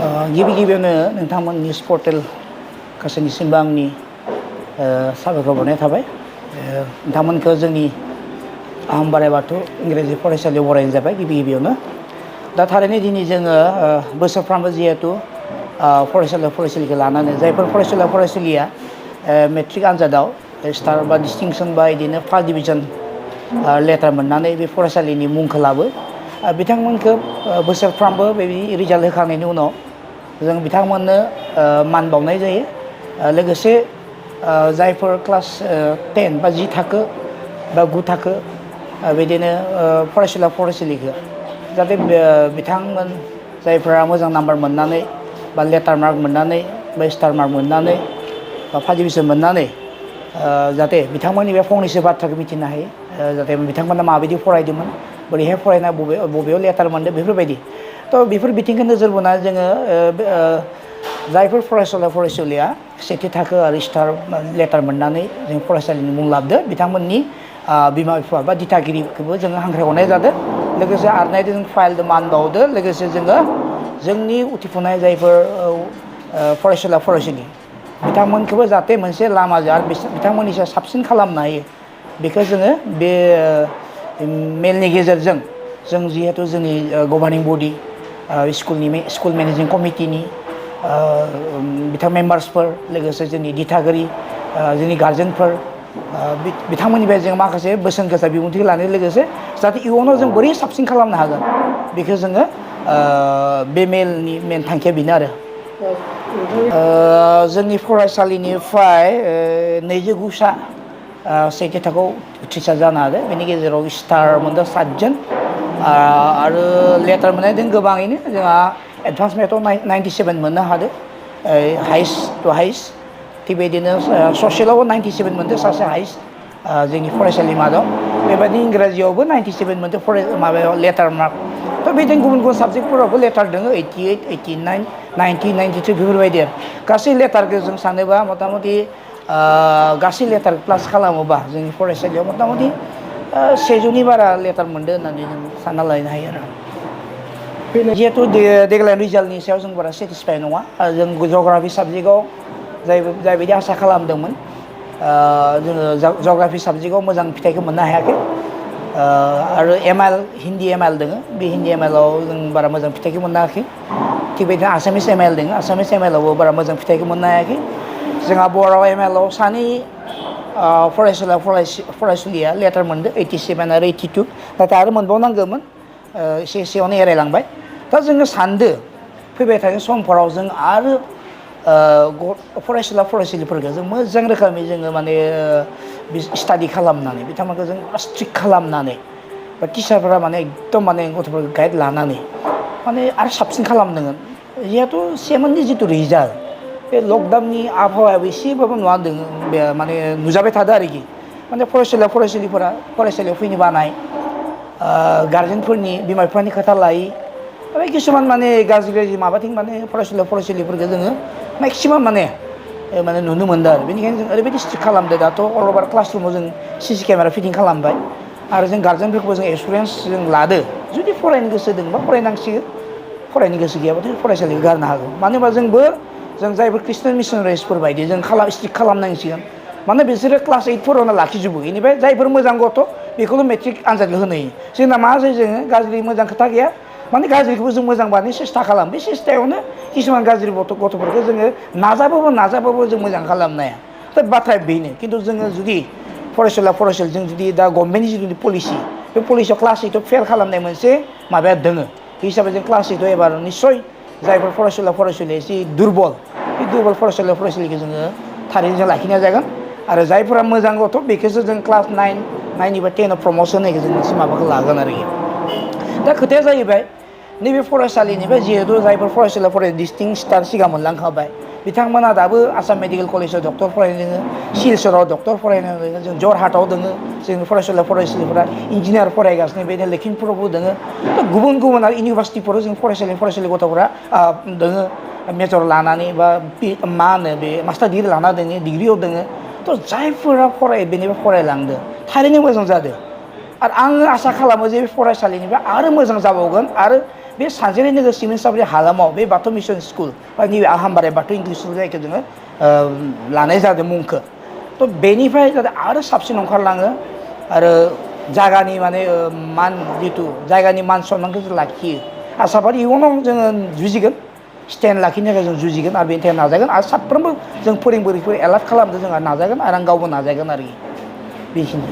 गिबि गिबियावनो नोंथांमोन निउस पर्टेल गासैनिसिमबो आंनि साबायखर बावनाय थाबाय नोंथांमोनखौ जोंनि आहम बोराइ बाथौ इंराजि फरायसालियाव बरायनाय जाबाय गिबि गिबियावनो दा थारैनो दिनै जोङो बोसोरफ्रामबो जिहेथु फरायसालिखौ लानानै जायफोर फरायसुलिया मेट्रिक आनजादाव स्टार बा डिस्टिंसन बा बिदिनो फार्स्ट डिभिजन लेटार मोननानै बे फरायसालिनि मुंखौ लाबो बिथांमोनखौ बोसोरफ्रामबो बेबायदि रिजाल्ट होखांनायनि उनाव जों बिथांमोननो मान बावनाय जायो लोगोसे जायफोर क्लास 10 बा 10 थाखो बा 9 थाखो बिदिनो फरायसुलिखौ जाहाथे बिथांमोन जायफोरा मोजां नाम्बार मोननानै बा लेटार मार्क मोननानै बा स्टार मार्क मोननानै बा फार्स्ट डिभिजन मोननानै जाहाथे बिथांमोननि बे फंनैसो बाथ्राखौ मिथिनो हायो जाहाथे बिथांमोना माबायदि फरायदोंमोन बोरैहाय फरायना बबेयाव लेटार मोनदों बेफोरबायदि थ' बेफोर बिथिंखौ नोजोर बोनानै जोङो जायफोर फरायसुलिया सेथि थाखो आरो स्टार लेटार मोननानै जों फरायसालिनि मुं लाबोदो बिथांमोननि बिमा बिफा बा दिथागिरिखौबो जोङो हांख्रायहरनाय जादों लोगोसे आरनायजों जों फाइलजों मान बावदो लोगोसे जोङो जोंनि उथिफुनाय जायफोर फरायसुलि बिथांमोनखौबो जाहाथे मोनसे लामाजों आरो बिथांमोननि सायाव साबसिन खालामनो हायो बेखौ जोङो बे मेलनि गेजेरजों जों जिहेथु जोंनि गभार्निं बडि स्कुल मेनेजिं कमिटिनि बिथां मेम्बार्सफोर लोगोसे जोंनि दिथागिरि जोंनि गार्जेनफोर बिथांमोननिफ्राय जों माखासे बोसोन गोसा बिबुंथि लानाय लोगोसे जाहाथे इयुनाव जों बोरै साबसिन खालामनो हागोन बेखौ जोङो बे मेलनि मेन थांखिया बेनो आरो जोंनि फरायसालिनिफ्राय 29सा सेथि थाखोआव उथ्रिसार जानो हादों बेनि गेजेराव स्टार मोनदों 7 जन आरो लेटार मोननाय दं गोबाङैनो जोंहा एडभान्स मेथआव 97 मोननो हादों हाइस्ट टु हाइस्ट थिग बेदिनो ससियेलावबो 97 मोनदों सासे हाइस्ट जोंनि फरायसालिमा दं बेबायदि इंराजियावबो 97 मोनदों माबायाव लेटार मार्क थ' बेदिनो गुबुन गुबुन साबजेक्टफोरावबो लेटार दङ 88 89 90 93 बेफोरबायदि आरो गासै लेटारखौ जों सानोबा मथा मथि गासै लेटार प्लास खालामोबा जोंनि फरायसालियाव मथा मथि 100 बारा लेटार मोनदों होननानै जों सानना लानो हायो आरो जिहेथु देग्लाय रिजाल्टनि सायाव जों बारा सेटिसफाइ नङा जों जग्राफि साबजेक्टआव जायबायदि आसा खालामदोंमोन जोङो जग्राफि साबजेक्टआव मोजां फिथाइखौ मोननो हायाखै आरो हिन्दी एम आइ एल दङ बे हिन्दी एम आइ एल आव जों बारा मोजां फिथाइखौ मोननो हायाखै थिग बेदिनो आसामिस एम आइ एल दङ आसामिस एम आइ एल आवबो बारा मोजां फिथाइखौ मोननो हायाखै जोंहा बर' एम आइ एल आव सानै फरायसुलिया लेटार मोनदों 87 आरो 82 नाथाय आरो मोनबावनांगौमोन एसेयावनो एरायलांबाय दा जोङो सानदो फैबाय थानाय समफोराव जों आरो फरायसुलिफोरखौ जों मोजां रोखोमै जोङो माने स्टाडि खालामनानै बिथांमोनखौ जों स्ट्रिक्ट खालामनानै बा टिचारफोरा माने एकदम माने गथ'फोरखौ गाइड लानानै माने आरो साबसिन खालामनांगोन जिहेथु सेमोननि जिथु रिजाल्ट बे लकडाउननि आबहावायाबो एसेबाबो नुवादों बे माने नुजाबाय थादों आरोखि माने फरायसालियाव फैनो बानाय गार्जेनफोरनि बिमा बिफानि खोथा लायै ओमफ्राय किसुमान माने गाज्रि माबाथिं माने फरायसुलिफोरखौ जोङो मेक्सिमाम माने नुनो मोनदों आरो बेनिखायनो जों ओरैबायदि स्ट्रिक्ट खालामदों दाथ' अल अभार क्लासरुमाव जों CC केमेरा फिटिं खालामबाय आरो जों गार्जेनफोरखौबो जों एक्सपिरियेन्स जों लादो जुदि फरायनो गोसो दंबा फरायनांसिगोन फरायनो गोसो गैयाबाथ' फरायसालिखौ गारनो हागौ मानो होनबा जों जायफोर ख्रिस्टियान मिसनारिसफोर बायदि जों स्ट्रिक्ट खालामनांसिगोन माने बिसोरो क्लास 8 लाखिजोबो बेनिफ्राय जायफोर मोजां गथ' बेखौल' मेट्रिक आनजादखौ होनो होयो जोंना मा जायो जोङो गाज्रि मोजां खोथा गैया माने गाज्रिखौबो जों मोजां बानायनो सेस्था खालाम बे सेस्थायावनो किसुमान गाज्रि गथ'फोरखौ जोङो नाजाबाबो जों मोजां खालामनो हाया दा बाथ्राया बेनो खिन्थु जोङो जुदि फरायसालि जों जुदि दा गभर्नमेन्टनि जिथु पलिसि बे पलिसियाव क्लास 8आव फेल खालामनाय मोनसे माबाया दोङो बे हिसाबै जों क्लास 8आव एबार निस्सय जायफोर फरायसुलिया एसे दुरबल बे दुरबल फरायलिखौ जोङो थारैनो जों लाखिनाय जागोन आरो जायफोरा मोजां गथ' बेखौसो जों क्लास 9 एबा 10आव प्रमसन होनायखौ जों मोनसे माबाखौ लागोन आरोखि दा खोथाया जाहैबाय नैबे फरायसालिनिफ्राय जिहेतु जायफोर फरायसालिया डिस्टिं स्टार सिगां मोनलांखाबाय बिथांमोना दाबो आसाम मेडिकेल कलेजाव डक्टर फरायनो दोङो सिलचराव डक्टर फरायनो दोङो जों जरहाटआव दोङो जोंनि फरायसुलिफोरा इन्जिनियार फरायगासिनो बेनो लखिमपुरावबो दोङो गुबुन आरो इउनिभारसिटिफोराव जों फरायसालि गथ'फोरा दोङो मेजर लानानै बा मा होनो बे मास्टार डिग्रि लाना दोङो डिग्रियाव दोङो थ' जायफोरा बेनिफ्राय फरायलांदो थारैनो मोजां जादों आरो आङो आसा खालामो जे बे फरायसालिनिफ्राय आरो मोजां जाबावगोन आरो बे सानजेरि नोगोर सिमेन्ट हालामाव बे बाथौ मिसन स्कुल बा नैबे आहाम बोराइ बाथौ इंलिस स्कुल जायखौ जोङो लानाय जादों मुंखौ थ' बेनिफ्राय जाहाथे आरो साबसिन ओंखारलाङो आरो जायगानि माने मान जिथु जायगानि मान सनमानखौ जों लाखियो आसाबाद इयुनाव जोङो जुजिगोन स्टेन्ड लाखिनो थाखाय जों जुजिगोन आरो बेनि थाखाय नाजागोन आरो साफ्रोमबो जों फोरोंगिरिखौ एलार्ट खालामनो जोंहा नाजागोन आरो आं गावबो नाजागोन आरोखि बेखिनि